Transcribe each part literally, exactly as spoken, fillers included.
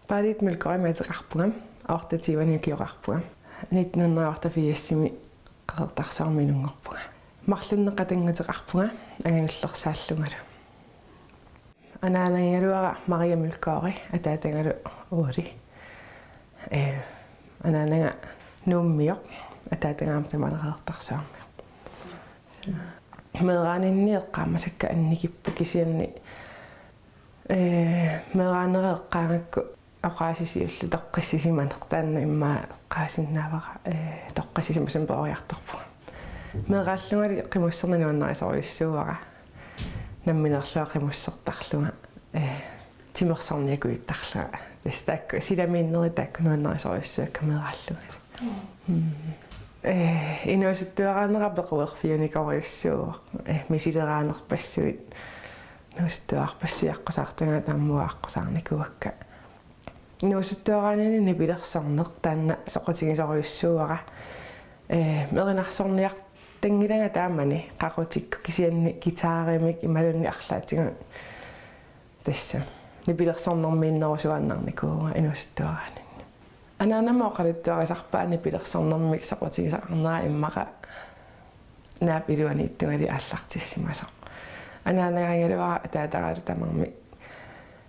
Baalit Mølgaardimik ateqarpunga, otteogtyvenik ukioqarpunga. Nitten hundrede og otteogfirsimi Qeqertarsuarmi inunngorpunga. Marlunnik qatannguteqarpunga, angajullersaallungalu. Anaanagigaluara Maria Mølgaardi, ataatagalu Uuli. Ee, anaanaga Nuummioq, ataatagalu tamaani Qeqertarsuarmioq. Meeraaninni eqqaamasakka annikipput kisianni, ee, meeraanera eqqaagakku oqaasii siulleq toqqissisimaneq, taanna immaqa eqqaasinnaavara, ee, toqqissisimasumik peroriartorpunga. Meeraallungali qimusserneq nuannarisorujussuuara. Nammineerlunga qimussertarlunga, ee, timersorniakujuttarlunga. Tassa taakku silamiinneri taakku nuannarisorujussuakka meeraallungali. Mm. Ee, inuusuttuaraanera peqquerfiunikorujussuuvoq. Ee, misileraanerpassuit. Inuusuttuarpassuit aqqusaartagaat aamma aqqusaarnikuuakka. Inuusuttuaraanini nipilersorneq taanna soqutigisorujussuuara. Ee, erinarsorniartanngilanga taamani qaqutikku kisianni guitarimik imaluunniit arlaatigut tassa nipilersornermiinnerusuaannarnikuuvunga inuusuttuaraaninni. Anaanama oqaluttuarisarpaa nipilersornermik soqutigisaqarnera immaqa naap iluaniittungali aallartissimasoq. Anaanagaagaluara ataatagalu tamarmik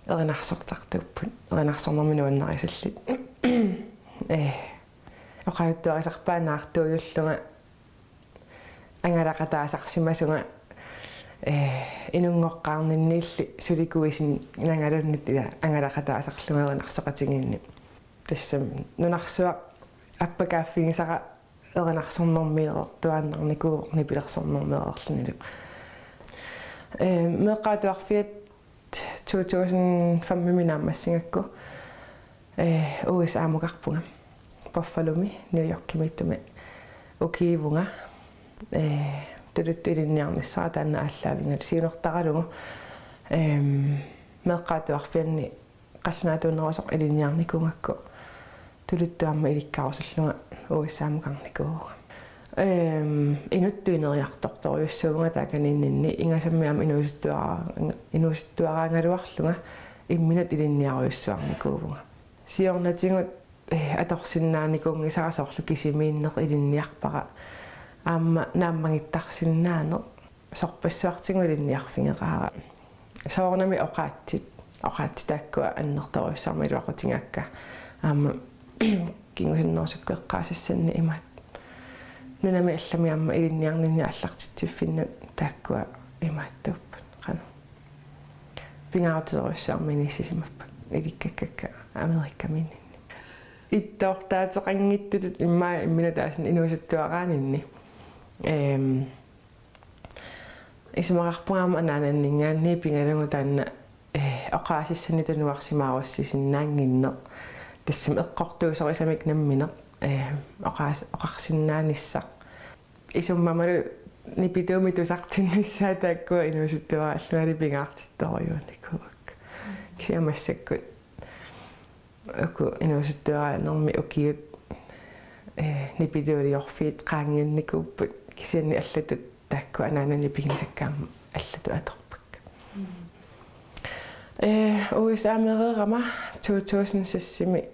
erinarsortartuupput, erinarsornermik nuannarisallit. Ee, oqaluttuarisarpaa naartuujullunga angalaqataasarsimasunga, ee, inunngoqqaarninniilli suli kuisinnangaluunniit ila angalaqataasarlunga erinarsoqatigiinni. Tassami nunarsuaq appakaaffigisara erinarsornermeereertuaannarnikuuvoq nipilersornermeereerlunilu. Ee, meeqqat atuarfiat to tusind femimi naammassigakku, ee, U S A-mukarpunga. Buffalomi, New Yorkimiittumi ukiivunga. Ee, tuluttut ilinniarnissara taanna aallaavigalugu siunertaralugu. Em, meeqqat atuarfianni qallunaatuunerusoq ilinniarnikuugakku tuluttut aamma ilikkarusullunga U S A-mukarnikuuvunga. Em, inuttut ineriartortorujussuuvunga taakaniinninni, ingasammik aamma inuusuttuara-, inuusuttuaraagaluarlunga imminut ilinniarujussuarnikuuvunga. Siornatigut, eh, atorsinnaanikuunngisara soorlu kisimiinneq ilinniarpara. Aamma naammagittarsinnaaneq sorpassuartigut ilinniarfigeqaara. Soorunami oqaatsit, oqaatsit taakkua annertoorujussuarmik iluaqutigaakka. Aamma kingusinnerusukkut eqqaasassanni imaat. Nunami allami aamma ilinniarninni aallartitsiffinnut taakkua imaattuupput. Qanoq. Pingaarutilerujussuarmik inissisimapput ilikkakkakka Amerikamiinninni. Ittoortaateqanngitsutut immaqa imminut taassuma inuusuttuaraaninni. Em, isumaqarpunga aamma anaananninngaanniit pigalugu taanna, eh, oqaasissani tunuarsimaarussisinnaannginneq. Tassami eqqortuusorisamik nammineq, eh, oqaas-, oqarsinnaanissaq. Isummamalu nipituumik tusartinnissaa taakkua inuusuttuaraallungali pingaartittorujuunikuuakka. Kisianni massakkut uku inuusuttuaraanermi ukiut, eh, nipituuliorfiit qaangiunnikuupput kisianni allatut taakkua anaanannut piginngisakka aamma allatut atorpakka. Eh, U S A-meereerama to tusind seksimi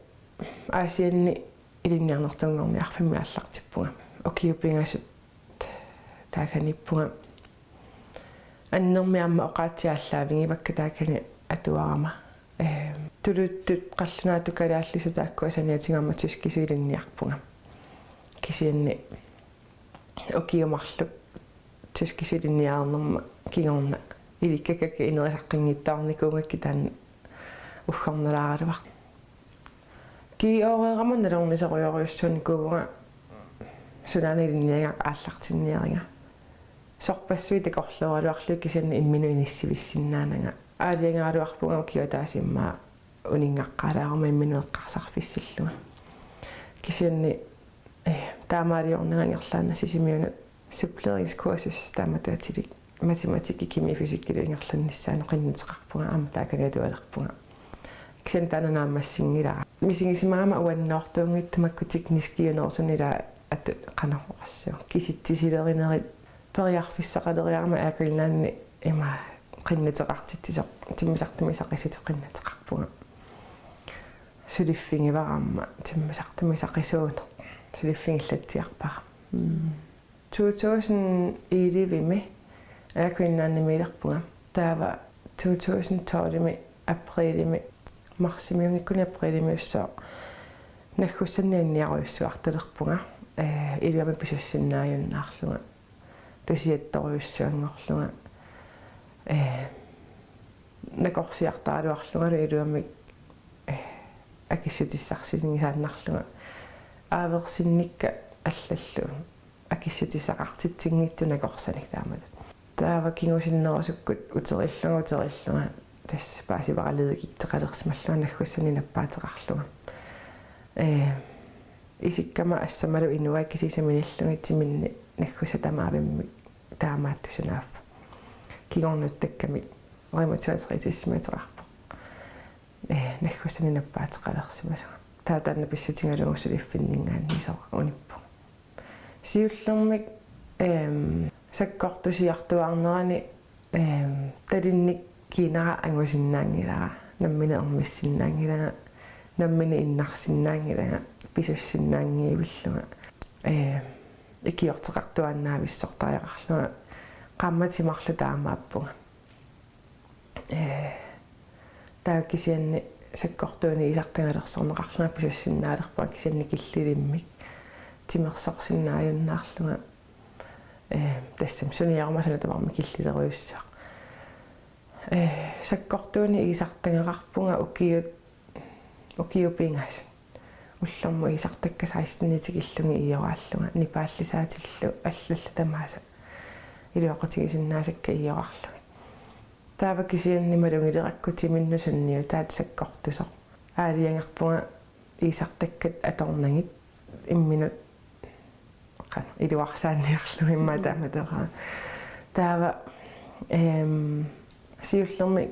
Aasianni ilinniarnertuunngorniarfimmi aallartippunga. Ukiut pingasut taakaniippunga. Annermik aamma oqaatsit aallaavigivakka taakani atuarama. Ehm, tuluttut qallunaatut kalaallisut taakkua saniatigut aamma tyskisut ilinniarpunga. Kisianni ukiut marluk tyskisut ilinniarnerma kingorna ilikkakkakka inerisaqqinngitsoornikuugakkit taanna uggornalaaraluarpoq. G-åreerama nalornisorujorujussuunikuuvunga sunaana ilinniagaq aallartinniariga. Sorpassuit takorlooraluarlugit kisianni imminut inissivissinnaananga. Aalajangeraluarpunga ukioq ataaseq immaqa uninngaqqaalaaruma imminut eqqarsarfissillunga. Kisianni, eh, taamaaliornanga ingerlaannaq Sisimiunut suppleringskursus taamatut atilik. Matematikki, kemi, fysikkilu ingerlannissaanut qinnuteqarpunga aamma taakani atualerpunga. Kisianni taanna naammassinngilaa. Misigisimagama uannoortuunngitsut makku tekniskiunerusunut ilaa atu-, qanoq oqassuunga. Kisitsisilerinerit periarfissaqaleriarama Air Greenlandi ima qinnuteqartitsisoq, timmisartumik saqisutut qinnuteqarpunga. Suliffigivara aamma timmisar-, timmisaqisuuneq. Suliffigillatsiarpara. Mm. Two thousand eleven-imi Air Greenlandimiilerpunga. Taava two thousand twelve-imi aprilimi, marsimiunngikkuni aprilimiussaaq naggussanniarujussuartalerpunga. Eh, iluamik pisussinnaajunnaarlunga. Tusiattorujussuanngorlunga. Eh, nakorsiartaraluarlungalu iluamik, eh, akissutissarsinngisaannarlunga. Aaversinnikka allallu akissutissaqartitsinngitsut nakorsanik taamatut. Taava kingusinnerusukkut uterillunga, uterillunga. Tassa paasivara ledegigteqalersimallunga naggussanik nappaateqarlunga. Eh, isikkama assamalu inuai kisiisa minillugit timinni naggussat tamaavimmik taamaattut sunaaffa. Kingornuttakkamik rheumatoid arthritis-imiittoqarpoq. Eh, naggussanik nappaateqalersimasunga. Taava taanna pissutigalugu suliffinninngaanniit isoq unippunga. Siullermik, ehm, sakkortusiartuaarnerani, ehm, talinnik kiinara angusinnaanngilara, nammineq ermissinnaanngilanga, nammineq innarsinnaanngilanga, pisussinnaanngivillunga. Ehm, ikiorteqartuaannavissortariaqarlunga, qaammatit marluk taamaappunga. Eh, taava kisianni sakkortuunik iisartagalersorneqarlunga pisussinnaalerpunga kisianni killilimmik timersorsinnaajunnaarlunga. Eh, tassami suniaruma suna tamarmi killilerujussuaq. Eh, sakkortuunik iisartagaqarpunga ukiut, ukiut pingasut. Ullormut iisartakkat seksten tikillugit ioraallunga, nipaallisaatillu allallu tamaasa iluaqutigisinnaasakka iorarlugit. Taava kisianni malugilerakku timinnut sunniutaat sakkortusoq. Aalajangerpunga iisartakkat atornagit imminut qanoq iluarsaanniarlugu immaqa taamatut. Taava, ehm, siullermik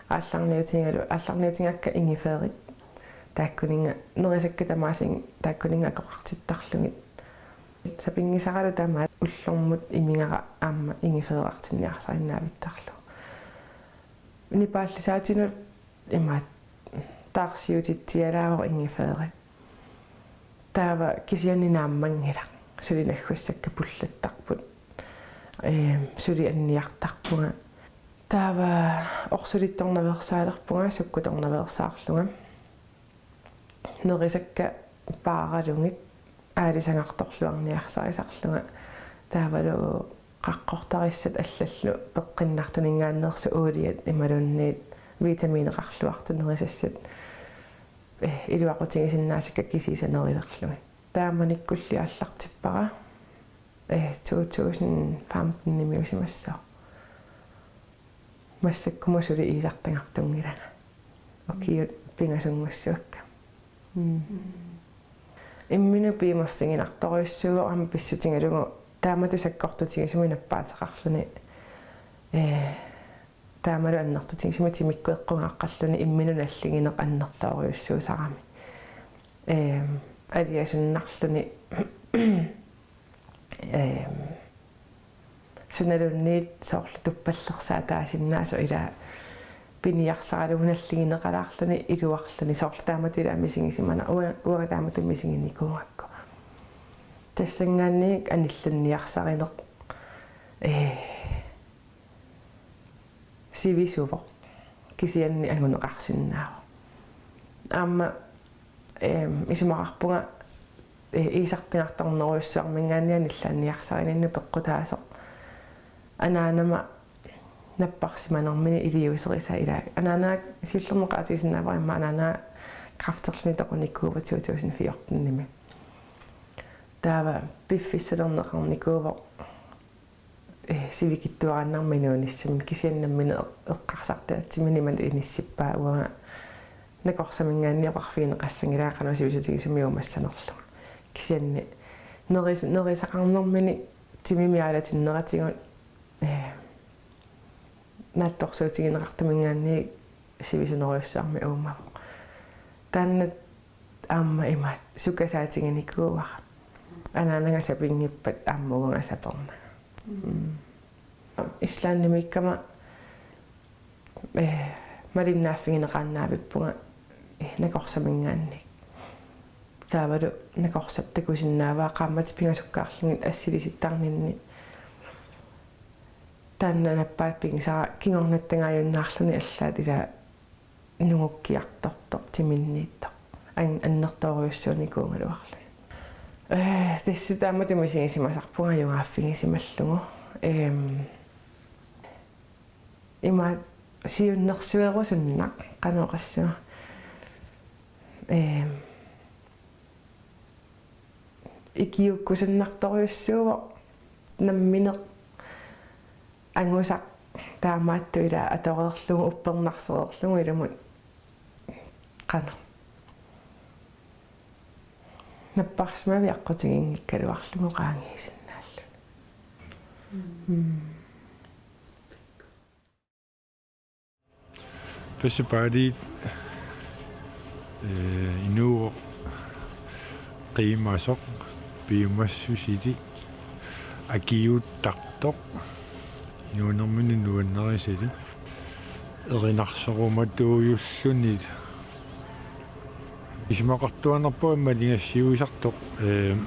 aallarniutigalu-, aallarniutigakka ingefærik. Taakkuninnga nerisakkat tamaasa ing-, taakkuninnga akoqartittarlugit. Sapinngisaralu tamaat ullormut imigara aamma ingefæriartinniarsariinnaavittarlugu. Nipaallisaatinut imaat taarsiutitsialaavoq ingefæri. Taava kisianni naammanngilaq. Suli naggussakka pullattarput. Ehm, suli anniartarpunga. Taava orsulittornaveersaalerpunga, sukkutornaveersaarlunga. Nerisakka paaralugit aalisagartorluarniarsarisarlunga. Taavalu qaqqortarissat allallu peqqinnartuninngaanneersut uuliat imaluunniit vitamineqarluartut nerisassat, eh, iluaqutigisinnaasakka kisiisa nerilerlugit. Taamanikkulli aallartippara, eh, two thousand fifteen-imiusimassaaq. Massakkumut suli iisartagartunngilanga. Ukiut pingasunngussuakka. Mm. Imminut piumaffiginartorujussuuvoq aamma pissutigalugu taamatut sakkortutigisumik nappaateqarluni. Eh, taamalu annertutigisumik timikkut eqqugaaqqalluni imminut nalligineq annertoorujussuusarami. Ehm, aliasunnarluni, ehm, sunaluunniit soorlu tuppallersaataasinnaasoq ilaa piniarsaralugu nalligineqalaarluni iluarluni soorlu taamatut ilaa misigisimaneq ua-, uanga taamatut misiginikuugakku. Tassanngaanniit anillanniarsarineq, eh, sivisuvoq. Kisianni anguneqarsinnaavoq. Aamma, ehm, isumaqarpunga, eh, iisartagartornerujussuarminngaanniit anillanniarsarininnut peqqutaasoq. Anaanama napparsimanermini iliuuserisaa ilaa. Anaanaa siullermik oqaatigisinnaavara immaqa anaanaa kræfterluni toqunikuuvoq two thousand fjorten-imi. Taava piffissalerneqarnikuuvoq, eh, sivikitsuarannarmik inuunissami kisianni nammineq eqqarsartaatsiminik imaluunniit inissippaa uanga nakorsaminngaanniit oqarfigineqassanngilara qanoq sivisutigisumik uumassanerlunga. Kisianni neris-, nerisaqarnermini timimik aalatinneratigut, eh, naatsorsuutigineqartuminngaanniit sivisunerujussuarmik uumavoq. Taanna aamma imaat sukasaatiginikuuara. Anaanaga sapinngippat aamma uanga sapernanga. Mm. Islandimiikkama, eh, malinnaaffigineqaannaavippunga nakorsaminngaanniit. Taavalu nakorsap takusinnaavaa qaammatit pingasukkaarlugit assilisittarninni. Taanna nappaat pigisara kingornattagaajunnaarluni allaat ila nungukkiartortoq timinniittoq. An-, annertoorujussuunikuugaluarluni. Eh, tassa taamatut misigisimasarpunga ajugaaffigisimallugu. Ehm, ima siunnersuerusunnaq qanoq oqassaanga. Ehm, ikiuukkusunnartorujussuuvoq nammineq angusaq taamaattoq ila atoreerlugu uppernarsereerlugu ilumut qanoq. Napparsimavik aqqutiginngikkaluarlugu qaangiisinnaalluni. Mm. Tassa paaliit, eh, inuuvoq qiimasoq, piumassusilik, akiuuttartoq, inuunerminni nuannarisalik, erinarsorumatuujulluni. Isumaqartuaannarpunga maligassiuisartoq, eh,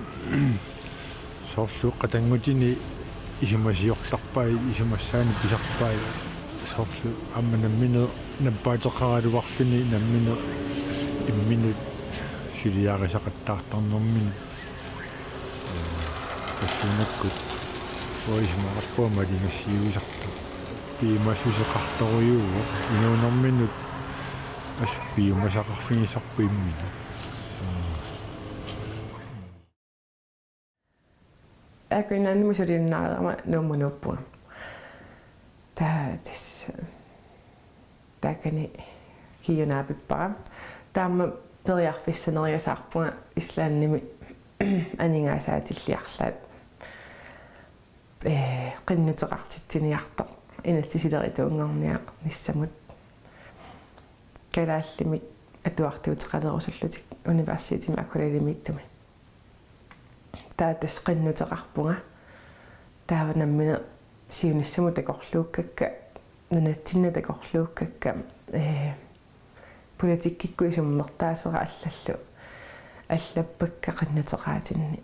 soorlu qatanngutini isumasiortarpai, isumassaanik pisarpai, soorlu aamma nammineq nappaateqaraluarluni nammineq imminut suliarisaqattaartarnerminut. Tassuunakkut uanga isumaqarpunga maligassiuisartoq. Piumassuseqartorujuuvoq inuunerminut assut piumasaqarfigisarpoq imminut. Air Greenlandimi suliunnaarama Nuummut nuuppunga. Taa-, tassa taakani kiiunaapippara. Taama periarfissaneriasaarpunga Islandimi aningaasaatilliarlaat, eh, qinnuteqartitsiniartoq inatsisilerituunngorniarnissamut. Kalaallimik atuartuuteqalerusullutik Universitetimi Akureyrimiittumi. Taava tassa qinnuteqarpunga. Taava nammineq siunissamut takorluukkakka, nunatsinnut takorluukkakka, eh, politikkikkut isummertaasera allallu allappakka qinnuteqaatinni.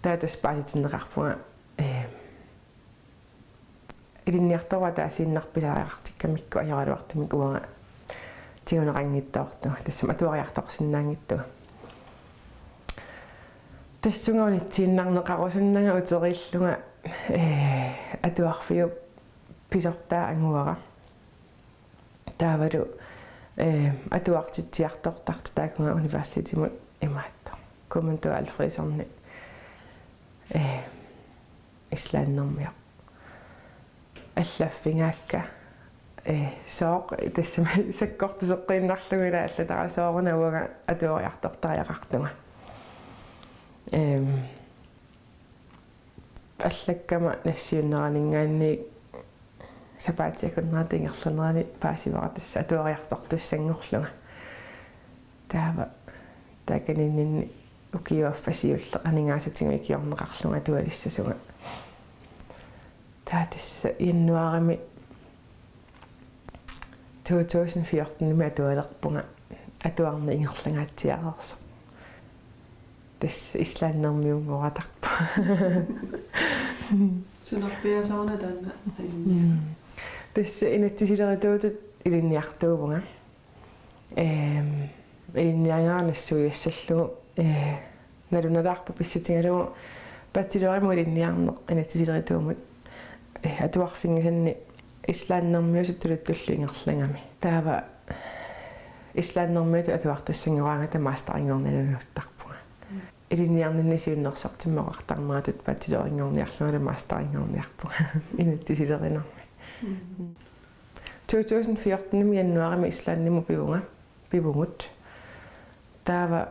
Taava tassa paasitinneqarpunga, eh, ilinniartorujuk ataasiinnaq pisariaqartikkamikku ajoraluartumik uanga tiguneqanngitsoortunga, tassami atuariartorsinnaanngitsunga. Tassunga unitsiinnarneqarusunnanga uteriillunga, eh, atuarfiup pisortaa anguara. Taavalu, eh, atuartitsiartortartoq taakunga universitetimut imaattoq. Guðmundur Alfreðsson, eh, islandimioq. Allaffigaakka, eh, sooq, tassami sakkortuseqqiinnarlugu ila allatara sooruna uanga atuariartortariaqartunga. Ehm, allakkama nassiunneraninngaanniit sapaatip akunnerata ingerlanerani paasivara tassa atuariartortussanngorlunga. Taava taakaninninni ukiup affaa siulleq aningaasatigut ikiorneqarlunga atualissasunga. Taava tassa januaarimi to tusind fjortenimi atualerpunga atuarneq ingerlangaatsiareersoq. Tassa islandimiunngoratarpoq. Sunaaffa sooruna taanna? Mm. Tassa inatsisilerituutut ilinniartuuvunga. Ehm, ilinniagara nassuiassallugu, eh, nalunalaarpoq pissutigalugu bachelorimut ilinniarneq inatsisilerituumut, eh, atuarfigisanni islandimiusut tuluttullu ingerlagami. Taava islandimiutut atuartussanngoraangata masterinngornialeruttarpunga. Ilinniarninni siunnersortimmi oqartarneratut bachelorinngorniarlungalu masterinngorniarpunga inatsisilerinermi. Mm. To tusind fjortenimi januaarimi Islandimut pivunga, pivugut. Taava,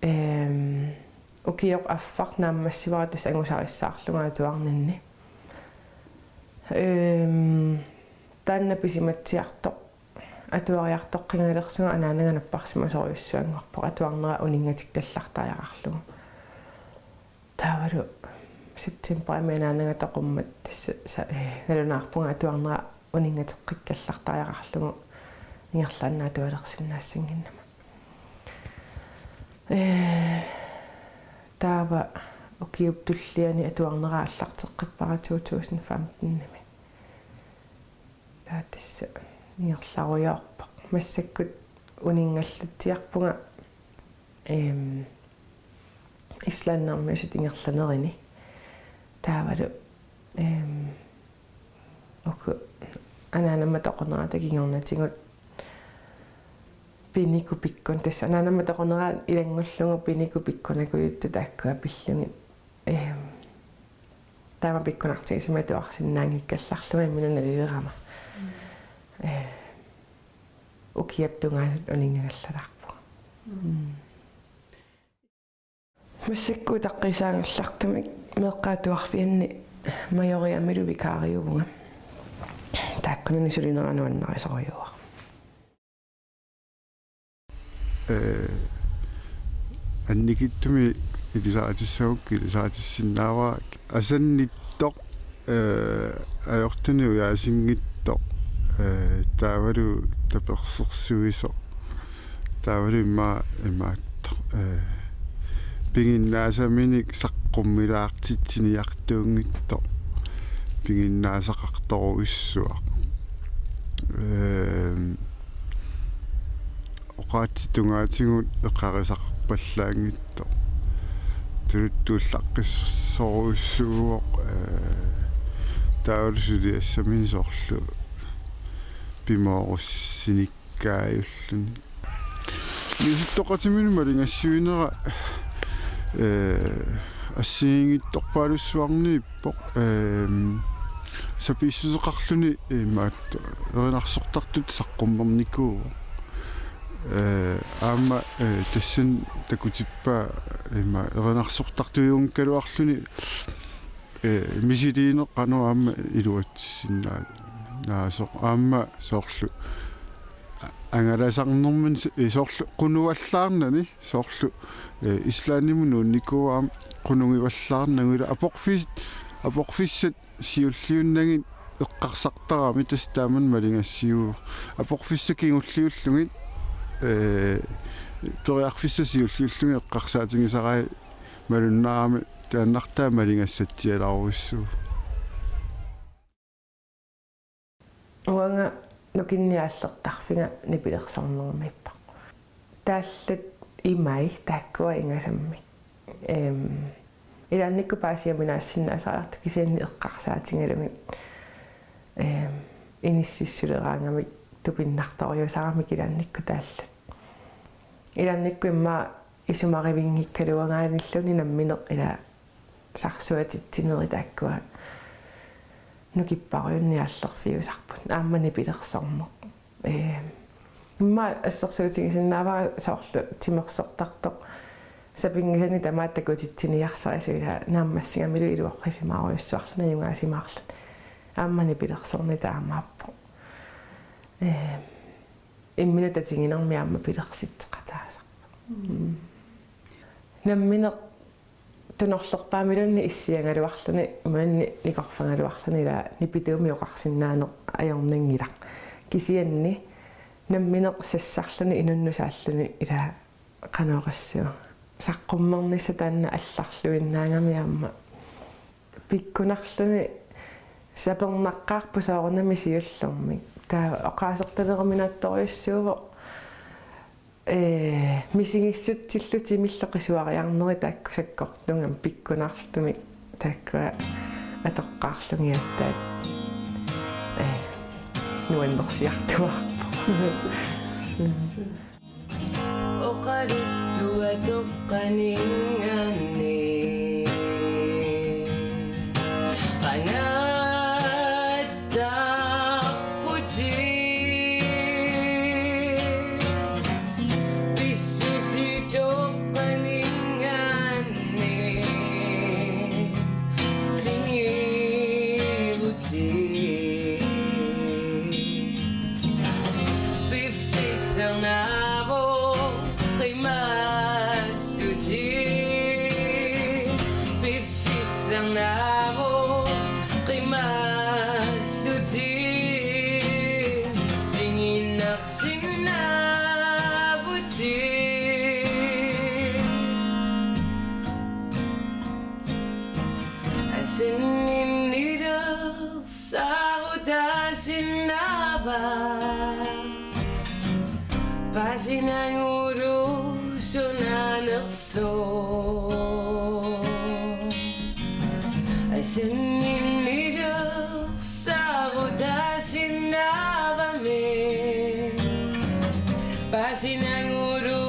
ehm, ukioq affaq naammassivara tassa angusarissaarlunga atuarninni. Ehm, taanna pisimatsiartoq atuariartoqqigalersunga anaanaga napparsimasorujussuanngorpoq atuarnera uninngatikkallartariaqarlugu. Taavalu septemberimi anaanaga toqummat tassa sa-, eh, nalunaarpunga atuarnera uninngateqqikkallartariaqarlugu. ingerlaannaq atualersinnaassannginnama. Ee, taava ukiup tulliani atuarnera aallarteqqippara to tusind femten-imi. Taava tassa ingerlarujoorpoq. Massakkut uninngallatsiarpunga, ehm, Islandermiusut ingerlanerini. Taavalu, ehm, uku anaanama toqunera takinngunnatigut piniku pikkun-, tassa anaanama toqunera ilanngullugu piniku pikkunakujuttut taakkua pillugit. Ehm, taama pikkunartigisumik atuarsinnaanngikkallarlunga imminut nalilerama. Mm. Ee, ukiap tungaanut uninngagallalaarpunga. Mm. Mm. Massakkut utaqqiisaagallartumik meeqqat atuarfianni Majoriamilu vikaariuvunga. Taakkunani sulinera nuannarisorujuuara. Ee, annikitsumik ilisaritissagukkit ilisaritissinnaavara asannittoq, ee, ajortunik ujaasinngitsoq, ee, taavalu tapersersuisoq, taavalu immaqa imaattoq, ee, piginnaasaminik saqqummilaartitsiniartuunngitsoq, piginnaasaqartorujussuaq. Ee, oqaatsit tungaatigut eqarisaqarpallaanngitsoq. Tuluttuullaqqissorujussuuvoq, ee, taavalu suliassaminik soorlu pimoorussinikaajullugu. Niuertoqatiminut maligassiuinera, ee, assigiinngitsorpaalussuarniippoq, ehm, sapiissuseqarluni imaattoq erinarsortartut saqqummernikuuvoq. Ee, aamma, ee, tassani takutippaa ima erinarsortartuunngikkaluarluni, ee, misiliineq qanoq aamma iluatsissinnaa-, naasoq aamma soorlu a-, angalasarnermini s-, ee, soorlu qunuallaarnani, soorlu, ee, Islandimut nuunnikuuara aamma qunugivallaarnagu ila aporfis-, aporfissat siulliunnagit eqqarsartarami tassa taamani maligassiuvoq. Aporfissat kingulliullugit, ee, periarfissat siulliullugit eqqarsaatigisarai malunnarami taannartaa maligassatsialarujussuuvoq. Uanga nukinnik aallertarfiga nipilersornermiippoq. Taallat imai taakkua ingasammik. Ehm, ilaannikkut paasiaminaassinnaasariartut kisianni eqqarsaatigalugit, ehm, inississuleraangamik tupinnartorujuusaramik ilaannikkut taallat. Ilaannikkut immaqa isumarivinngikkaluaraanilluunniit nammineq ila sarsuatitsinerit taakkua nukipparujunnik aallerfiusarput. Aamma nipilersorneq. Ee, immaqa assersuutigisinnaavara soorlu timersortartoq sapinngisannik tamaat takutitsiniarsarisoq ila naammassigamilu iluorisimaarujussuarluni ajugaasimaarluni. Aamma nipilersorneq taamaappoq. Ee, imminut tatiginermi aamma pilersitseqataasartoq. Mm. Nammineq tunorlerpaamiluunniit issiagaluarluni, imaluunniit nikorfagaluarluni ila nipituumik oqarsinnaaneq ajornanngilaq. Kisianni nammineq sassarluni inunnut saalluni ila qanoq oqassaanga. Saqqummernissaq taanna allarluinnaagami aamma pikkunarluni sapernaqqaarpoq soorunami siullermik. Taava oqaasertaleruminaattorujussuuvoq, ee, misigissutsillutik timillu qisuariarnerit taakku sakkortungami pikkunartumik taakkua atoqqaarlugit aatsaat, ee, nuannersiartuaarpoq. Oqaluttuaq toqqaninngaanniit qangaattarputit. Pissusiq toqqaninngaanniit tingivutit. Piffissaq naavoq qimallutit. Piffissaq naavoq qimallutit. Tinginnarsin- Paasinagulu sunaanersoq. Asanninnilersarutaasinnaavami. Paasinagulu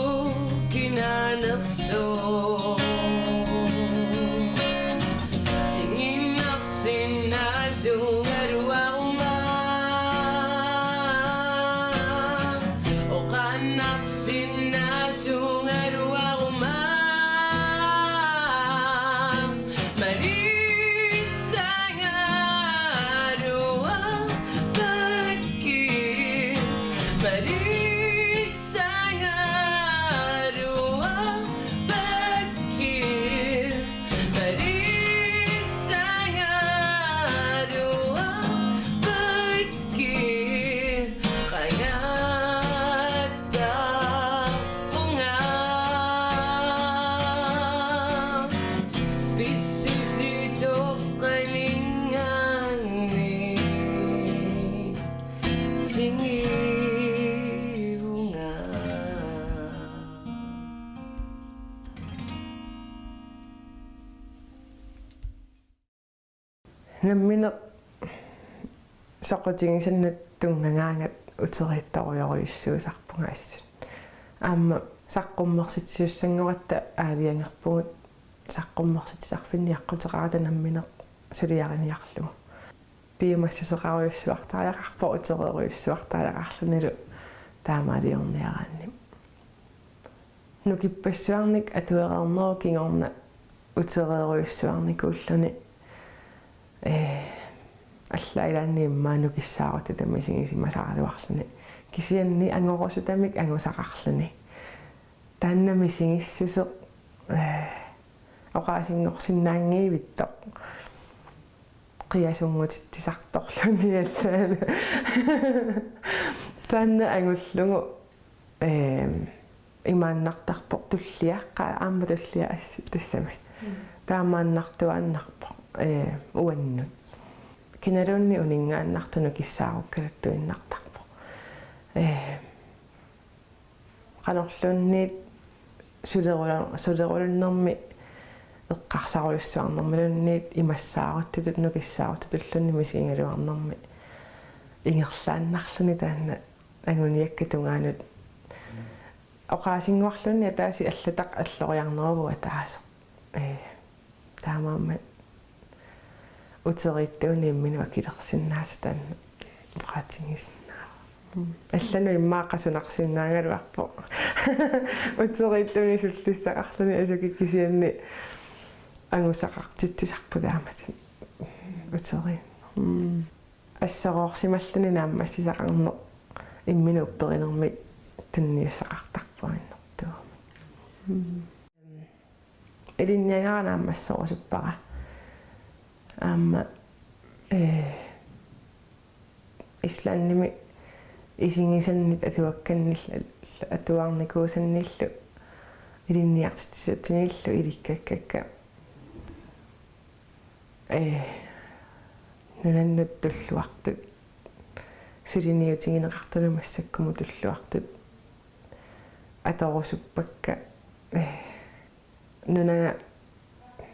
kinaanersoq. Tinginnarsinnaasungaluaruma. Oqaannarsinnaasungaluaruma. Malissangaluarpakki. Malissangaluarpakki. Malissangaluarpakki. Qangattarpunga. Pissusitoqqaninngaanniit tingivunga. Nammineq soqutigisannut tunngagaangat uteriittorujorujussuusarpunga assut. Aamma saqqummersitsisussanngoratta aalajangerpugut saqqummersitsisarfinni aqquteqarata nammineq suliariniarlugu. Piumassuseqarujussuartariaqarpoq utereerujussuartariaqarlunilu taamaaliorniaraanni. Nukippassuarnik atuereernerup kingorna utereerujussuarnikuulluni, ee, allaat ilaanni immaqa nukissaaruttutut misigisimasaraluarluni. Kisianni angorusutamik angusaqarluni. Taanna misigissuseq, ee, oqaasinngorsinnaanngivittoq. Qiasunngutitsisartorluni allaana. Taanna angullugu, eem, imaannartarpoq tullia, qa-, aamma tullia assi tassami. Mm. Taamaannartuaannarpoq, ee, uannut. Kinaluunniit uninngaannartoq nukissaarukkaluttuinnartarpoq. Ee, qanorluunniit sulerula-, sulerulunnermi eqqarsarujussuarnermiluunniit imassaaruttutut nukissaaruttutulluunniit misigigaluarnermi ingerlaannarluni taanna anguniakkat tungaanut. Oqaasinnguarluunniit ataaseq allataq alloriarneruvoq ataaseq. Ee, taamaammat uteriittuunik imminut akilersinnaasut taanna oqaatigisinnaavara. Mm. Allanut immaqa qasunarsinnaagaluarpoq. Uteriittuunik sullissaqarluni asuki kisianni angusaqartitsisarpoq taamatut. Uteriit. Mm. Assoroorsimalluni naammassisaqarneq imminut upperinermik tunniussaqartarpoq annertuumik. Mm. Ilinniagara naammasserusuppara. Aamma, ee, Islandimi isigisannit atuakkannil-, atuarnikuusannillu ilinniartitsisutsinillu ilikkakkakka. Ee, nunannut tulluartut. Suliniutigineqartunut massakkumut tulluartut. Atorusuppakka. Ee, nunanga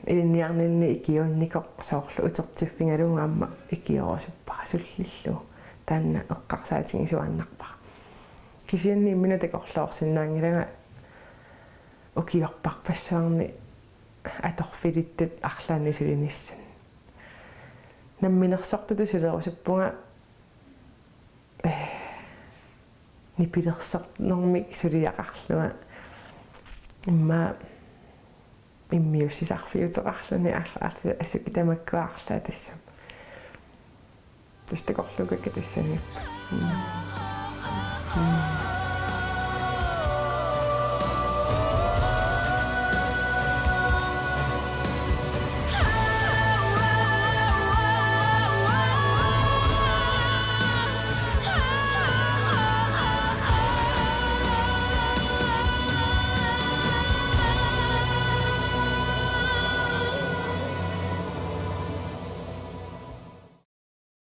ilinniarninni ikiuunnikoq soorlu utertiffigalugu aamma ikiorusuppara sullillugu. Taanna eqqarsaatigisuaannarpara. Kisianni imminut takorloorsinnaanngilanga ukiorparpassuarni atorfilittut arlaannik sulinissaat. Namminersortutut sulerusuppunga, ee, nipilersornermik suliaqarlunga immaqa immiussisarfiuteqarluni arla-, arla-, asuki tamakkua arlaat tassami. Tassa takorluukkakka tassaniippoq. Mm. Mm.